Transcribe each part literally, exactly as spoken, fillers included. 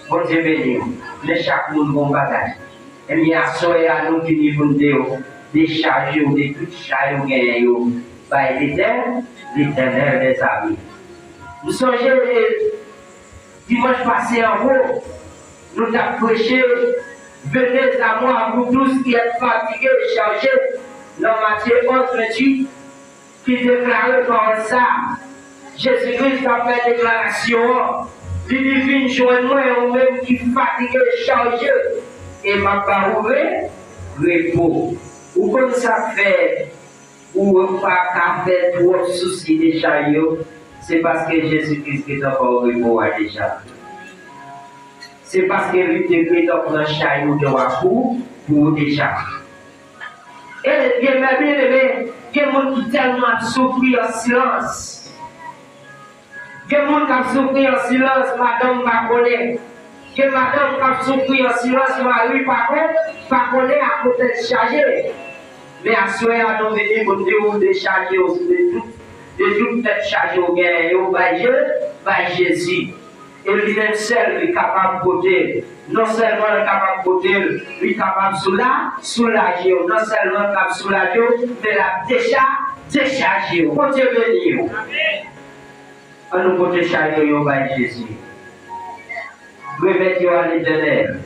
Bondye beni w. Men chak moun gon bagay. Ebyen, aswè a, nou vini pou n di w, dechaje w de tout chay ou genyen yo. Bay Letè-, Letènèl dèzame. M sonje, e, dimanch pase anwo, nou t ap preche, Venez à moi, vous tous qui êtes fatigués et chargés, nan Matye onz venntuit, ki deklare pawòl sa a. Jezi Kris t ap fè deklarasyon an. Li di, vin jwenn mwen, ou menm ki fatige e chaje, e m ap ba ou re-, repo. Ou konn sa k fè ou pa ka fè twòp sousi de chay yo? Se paske Jezi Kris gentan ba w repo a deja. Se paske li te gentan pran chay ou yo a pou, pou ou deja. E byen, mè byeneme, gen moun ki tèlman ap soufri an silans. Gen moun k ap soufri an silans, madanm pa konnen. Gen madanm k ap soufri an silans, mari pa kon-, pa konnen akoz tèt chaje. Men aswè a, nou vini pou n di w dechaje w de tout, de tout tèt chaje w genyen yo, bay Je-, bay Jezi. E li menm sèl li kapab pote l. Non sèlman li kapab pote l, li kapab soula-, soulaje w. Non sèlman l kab soulaje w, men l ap decha-, dechaje w. Bondye beni w. An nou pote chay nou yo bay Jezi. Remèt yo a Letènèl.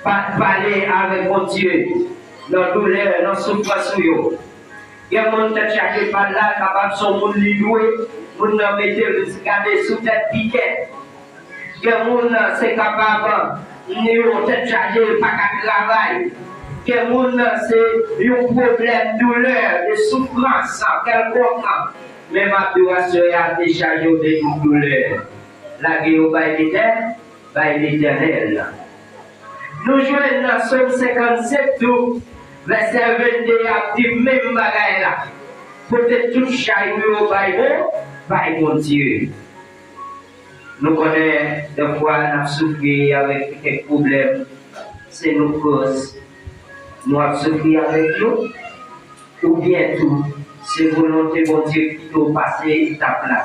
Pa pale avèk Bondye nan doulè, nan soufrans ou yo. Gen moun tèt chaje pa la, kapab se yon moun li dwe, moun nan mete l gade sou tèt pikè. Gen moun se kapab ni yon tèt chaje pa ka travay. Gen moun se yon pwoblèm, doulè, de soufrans kèlkonk. Men m ap di w aswè a, dechaje w de tout doulè. Lage yo bay Letè-, bay Letènèl. Nou jwenn nan Sòm senkannsenk tou, vèsè vennde a ap di menm bagay la. Pote tout chay ou yo bay Bon-, bay Bondye. Nou konnen, dèfwa, n ap soufri avèk kèk pwoblèm, se nou kòz nou ap soufri avèk yo. Oubyen tou, se volonte Bondye ki tou pase etap la.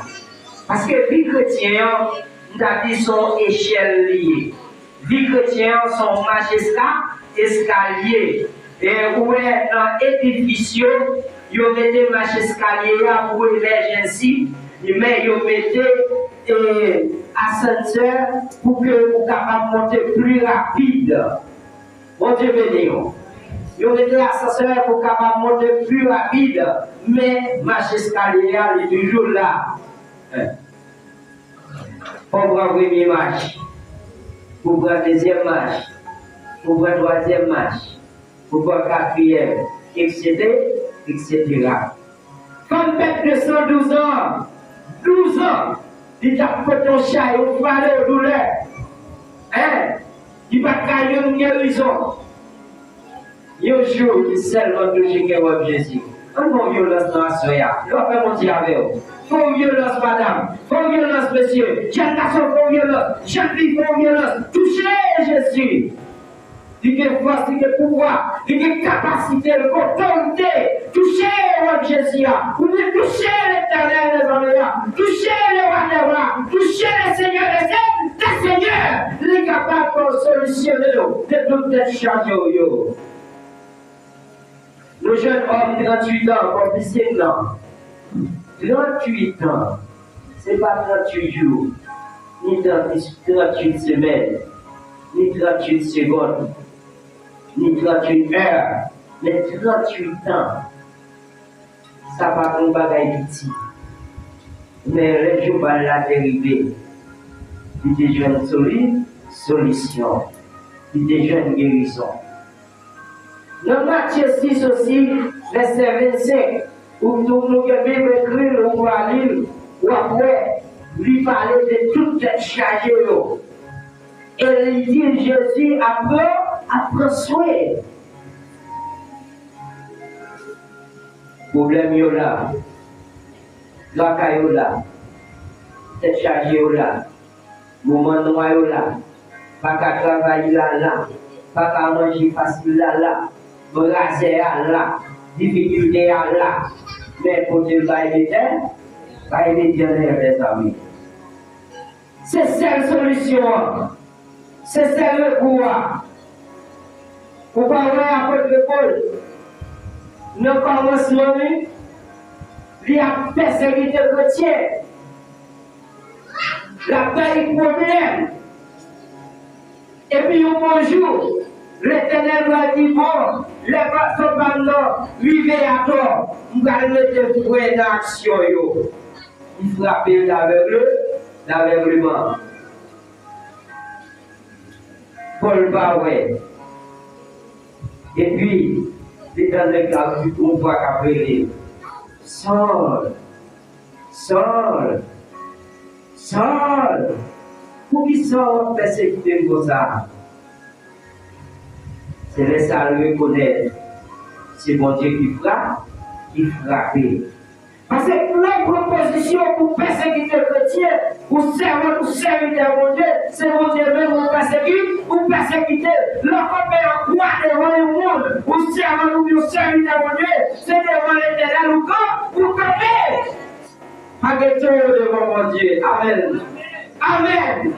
Paske vi kretyen an, m ta di se yon echèl li ye. Vi kretyen an se yon mach eska-, eskalye. E ou wè nan edifis yo, yo mete mach eskalye a pou emèjènsi, men yo mete, e, asansè pou ke ou kapab monte pli rapid. Bondye beni w. Yo mete asansè pou kapab monte pli rapid, men mach eskalye a, li toujou la. Fò w pran premye mach, pou w pran dezyèm mach, pou w pran twazyèm mach, pou w pran katriyèm, etsetera, etsetera. Fanm pèt de san douz an, douz an, li t ap pote yon chay, yon fado doulè. Hein? Li pa t ka jwenn gerizon. Yon jou, li sèlman touche kè w ap Jezi. Ann fè yon vyolans nan aswè a. Lapè Bondye avè w. Fè yon vyolans, madanm. Fè yon vyolans, mesye. Jèn gason, fè yon vyolans. Jèn fi, fè yon vyolans. Touche Jezi. Li gen fòs, li gen pouvwa, li gen kapasite, li gen otorite. Touche wòb Jezi a. Ou vle touche Letènèl dèzame a. Touche Lewa dè wa. Touche Lesenyè dè se-, dè senyè. Li kapab pou solisyone w de tout tèt chaje w yo. Nou jwenn òm tranntuit an bò pisin nan. Tranntuit an. Se pa tranntuit jou, ni tranntuit, tranntuit semèn, ni tranntuit segonn, ni tranntuit è, men tranntuit an. Sa pa t yon bagay piti. Men lè jou pa l la te rive, li te jwenn soli-, solisyon. Li te jwenn gerizon. Nan Matye sis osi, vèsè vennsenk, ou, nou, nou gen Bib ekri l, ou va li l, w ap wè, li pale de tout tèt chaje yo. E li di Jezi ap pran, ap pran swen. Pwoblèm yo la, traka yo la, tèt chaje yo la. Moman nwa yo la, pa ka travay la la, pa ka manje fasil la la, brazè a la, difikilte a la, men pote l bay Letè-, bay Letènèl dèzame. Se sèl solisyon an. Se sèl rekou a. Ou pa wè apot Pòl, nan kòmansman li, li ap pèsekite kretyen. L ap bay pwoblèm. Epi yon bon jou, Letènèl va di, bon, lè pastè pa m nan rive atò, m pral mete frè nan aksyon yo. Li frape l avègle, lavègleman. Pòl pa wè. Epi, li tande yon vwa k ap rele l, Sòl, Sòl, Sòl, poukisa w ap pèsekite m konsa? Se lè sa a l rekonèt se Bondye ki fra-, ki frape. Paske lè w pran pozisyon pou pèsekite kretyen, ou sèvant, ou sèvitè Bondye, se Bondye menm ou pèseki-, ou pèsekite. Lè w kanpe an kwa devan yon moun, ou sèvant oubyen yon sèvitè Bondye, se devan Letènèl ou kan-, ou kanpe. Pa gen towo devan Bondye. Amèn. Amèn.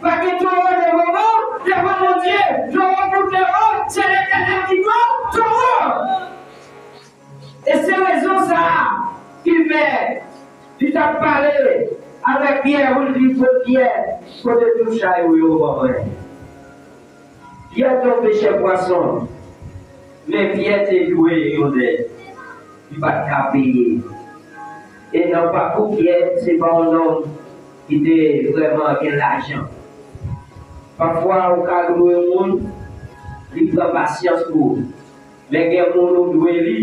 Pa gen towo devan Bon-, devan Bondye. Towo pou towo, se Letènèl ki bon towo. E se rezon sa a ki fè li t ap pale avèk Pyè, pou l di, Pyè, kote tou chay ou yo ban mwen? Pyè te yon pechè pwason, men Pyè te dwe yon dèt li pa t ka peye. E nan pakou Pyè, se pa yon nonm ki te vrèman gen lajan. Pafwa, ou ka dwe yon moun, li pran pasyans pou ou. Men gen moun ou dwe li,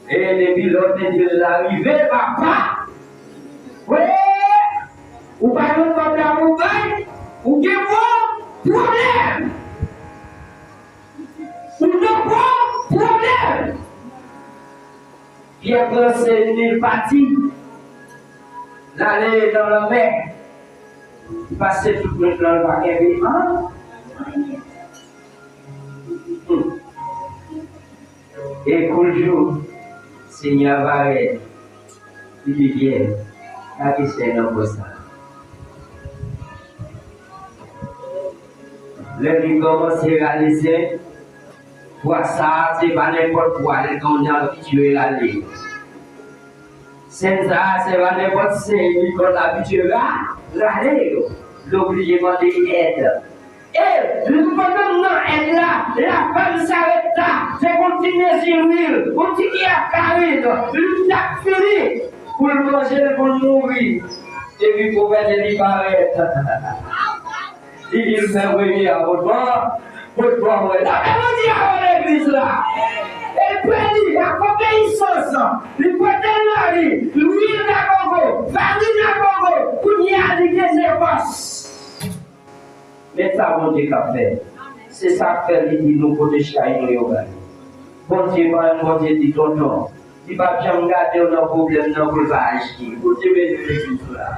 e depi lè w te di l la rive, papa! Wi! Ou pa jwenn kòb la pou w bay, ou gen gwo pwoblèm! Ou nan gwo pwoblèm! Pyè pran sèl li, l pati. L ale nan lanmè. Li pase tout nèt lan, l pa kenbe anyen. Hmm. E kou l jou, Senyè a parèt. Li di, Pyè, gade sèl nan pòch sa. Lè li kòmanse rale sèl, pwa sa a, se pa nenpòt pwa, li konn abitye rale. Sèl sa a, se pa nenpòt sèl li konn abitye ra-, rale yo. Li oblije mande èd. E, li pandan nan èd la, lafanm Sarepta te gon ti mezi lwil, yon ti kiyè farin, li t ap fini pou l manje l, pou l mouri. Epi pwofèt Eli parèt. Li di l fè premye a, bòt bò, bòt bò mwen. Lave Bondye avè legliz la. E l beni ak obeyisans. Li pote l nan li, lwil nan gogo, farin nan gogo. Kounye a li gen negòs. Men sa Bondye ka fè. Se sa k fè li di nou kote chay nou yo bay. Bondye pa yon Bondye di tonton. Li p ap janm gade w nan pwoblèm nan pou l pa aji. Bondye beni legliz la.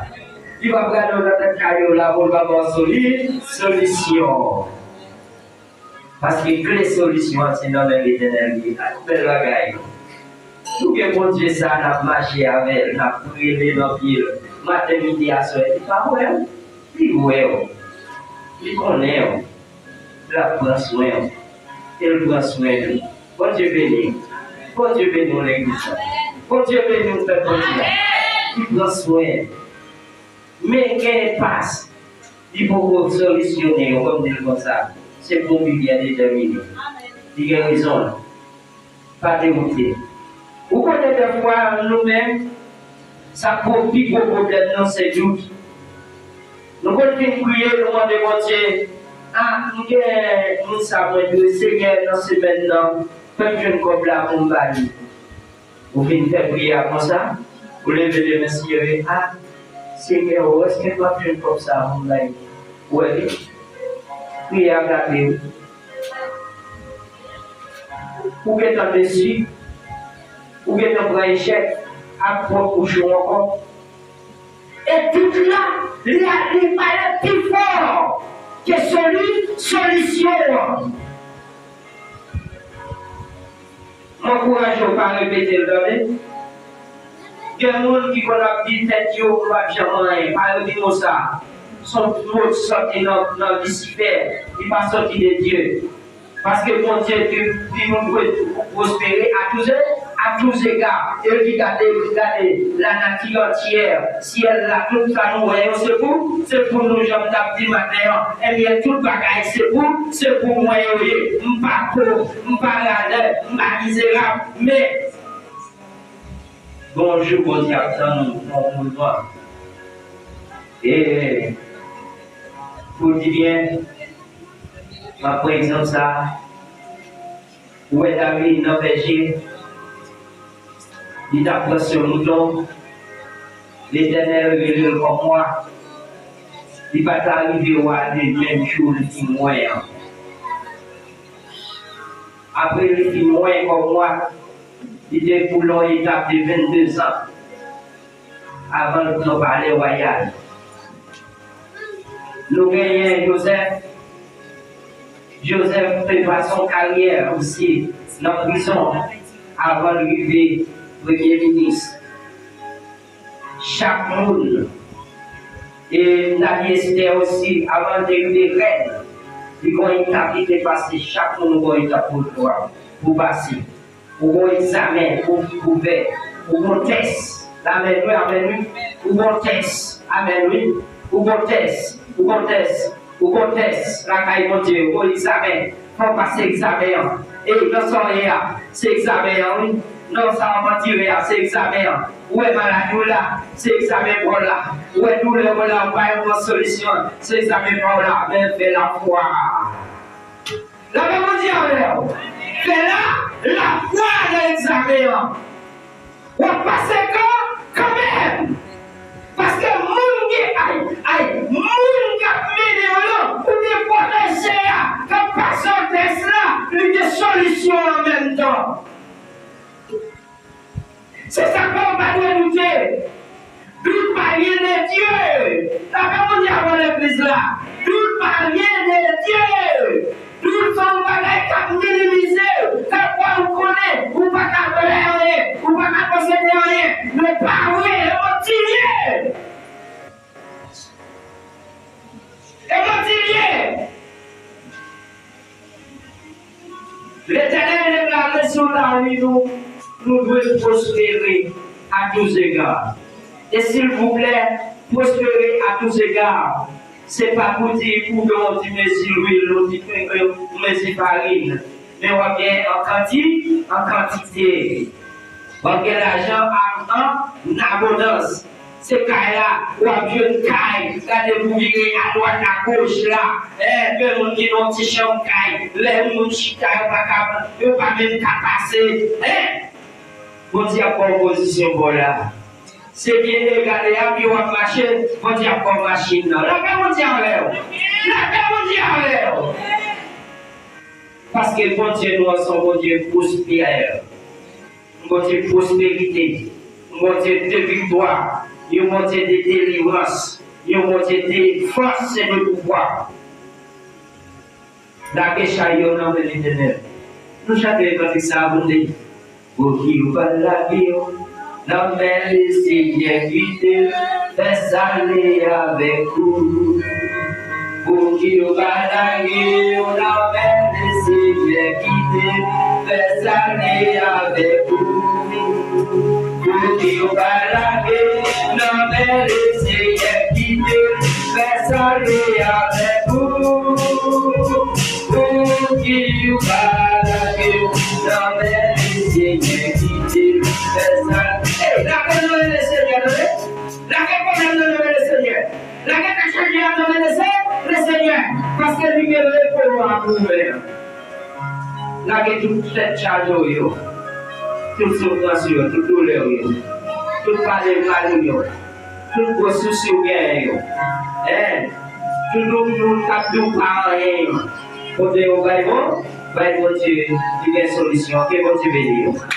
Li p ap gade w nan tèt kay ou la pou l pa ba w soli-, solisyon. Paske kle solisyon an se nan men Letènèl li ye. Ak bèl bagay. Nou gen Bondye sa a, n ap mache avè l, n ap rele nan pye l. Maten, midi, aswè, li pa wè w. Li wè w. Li konnen w. L ap pran swen w. E l pran swen nou. Bondye beni w. Bondye beni w, legliz la. Bondye beni w, pèp Bondye a. Li pran swen w. Men gen enpas. Li poko solisyone yo, ban m di l konsa. Se pou yon pi byen detèmine. Li gen rezon l. Pa dewoute. Ou konnen dèfwa nou menm, sa k pi gwo pwoblèm nou se dout. Nou konn fin priye, nou mande Bondye, a, m gen moun sa mwen dwe, Senyè, nan semèn nan, fè m jwenn kòb la pou m ba li. Ou fin fè priyè a konsa, ou leve demen Senyè, a, Senyè, ou èske m ap jwenn kòb sa a pou m bay li? Ou wè li? Priyè a gate wi. Ou gentan desi, ou gentan pran echèk ak pwòp bouch ou ankò. E dout la, li, li pale pi fò ke soli-, solisyon an. M ankouraje w pa repete l, tande. Gen moun ki konn ap di tèt yo, yo p ap janm anyen. Pa redi mo sa. Se yon mo ki sòti nan, nan Lisifè, li pa sòti de Dye. Paske Bondye di, di nou dwe pwospere à tous, à tous égards. E li gade, li gade lanati antyè, syèl la, tout sa nou wè yo, se pou, se pou nou, jan m t ap di maten an. Ebyen, tout bagay, se pou, se pou mwen yo ye. M pa pòv, m pa ralè, m pa mizerab, men gon jou Bondye ap tann nou, yon mouvman. E pou di byen, m ap pran egzanp sa a. Ou wè David nan vèje, li t ap pran swen mouton, Letènèl rele l kòm wa. Li pa t arive wa de menm jou li fin wè an. Apre li fin wè kòm wa, li te boule yon etap de vennde zan avan l pran palè wayal. Nou genyen Jozèf. Jozèf te pase yon karyè osi nan prizon avan l rive premye minis. Chak moun, e n ta di Estè osi, avan l te rive rèn, li gon etap li te pase. Chak moun gon etap pou, pou, pou pase. Ou gon egzamen pou, pou fè. Ou gon tès. Amèn wi, amèn wi. Ou gon tès. Amèn wi. Ou gon tès. Ou gon tès. Ou gon tès. Lakay Bondye, ou gon egzamen. Fò w pase egzamen an. E nan sa w ye a, se egzamen an wi. Nan sa w ap andire a, se egzamen an. Ou wè maladi w la, se egzamen pa w la. Ou wè doulè w la, ou pa yon bon solisyon, se egzamen pa w la. Men fè lafwa. Lapè Bondye avè w. Fè la, lafwa nan egzamen an. W ap pase kan, kanmenm. Paske moun ki, ay, ay, moun k ap mennen w lan, ou te pwoteje a, k ap pase w tès la, li gen solisyon an menm tan. Se sa k fè w pa dwe doute. Dout pa rien de Dye. Sa fè moun y ap nan legliz la. Dout pa rien de Dye. Dout se yon bagay k ap minimize w, k ap fè w konnen ou pa ka fè anyen, ou pa ka posede anyen. Men pa vre, e manti l ye. E manti l ye. Letènèl deklare sou lavi nou, nou dwe pwospere à tous égards. E silvouplè, pwospere à tous égards, se pa pou di ou gen yon ti mezi lwil, yon ti, yon mezi farin, men w ap gen an kanti, an kantite. W ap gen lajan an, an abondans. Se kay la, w ap jwenn kay. Gade pou vire adwat agoch la. Gen moun ki nan ti chanm kay. Lè moun chita, yo pa ka, yo pa menm ka pase. Bondye ap ba w pozisyon ba w la. Se byen egare a, pi w ap mache, Bondye ap ba w machin nan. Lapè Bondye avè w. Lapè Bondye avè w. Paske Bondye nou an se yon Bondye pwospè. Yon Bondye pwosperite, yon Bondye de viktwa, yon Bondye de delivrans, yon Bondye de fòs e de pouvwa. Lage chay yo nan men Letènèl. Nou chante kantik sa a pou n di, pou ki ou pa lage yo nan men Lesenyè, kite l fè sa l vle avèk ou. Pou ki ou pa lage yo nan men Lesenyè, kite l fè sa l vle avèk ou. Pou ki ou pa lage yo nan men Lesenyè, kite l fè sa l vle avèk ou. Pou ki ou pa lage yo nan men Lesenyè, kite l fè sa l. Ey, lage nan men Lesenyè, tande. Lage pwoblèm nan men Lesenyè. Lage tèt chaje a nan men Lesenyè, paske li gen repo a pou ou menm. Lage tout tèt chaje w yo, tout soufrans ou yo, tout doulè w yo, tout pale mal ou yo, tout gwo sousi w genyen yo. Tout moun k ap di w pa anyen yo. Pote yo bay Bon, bay Bondye, li gen solisyon. Ke Bondye beni w.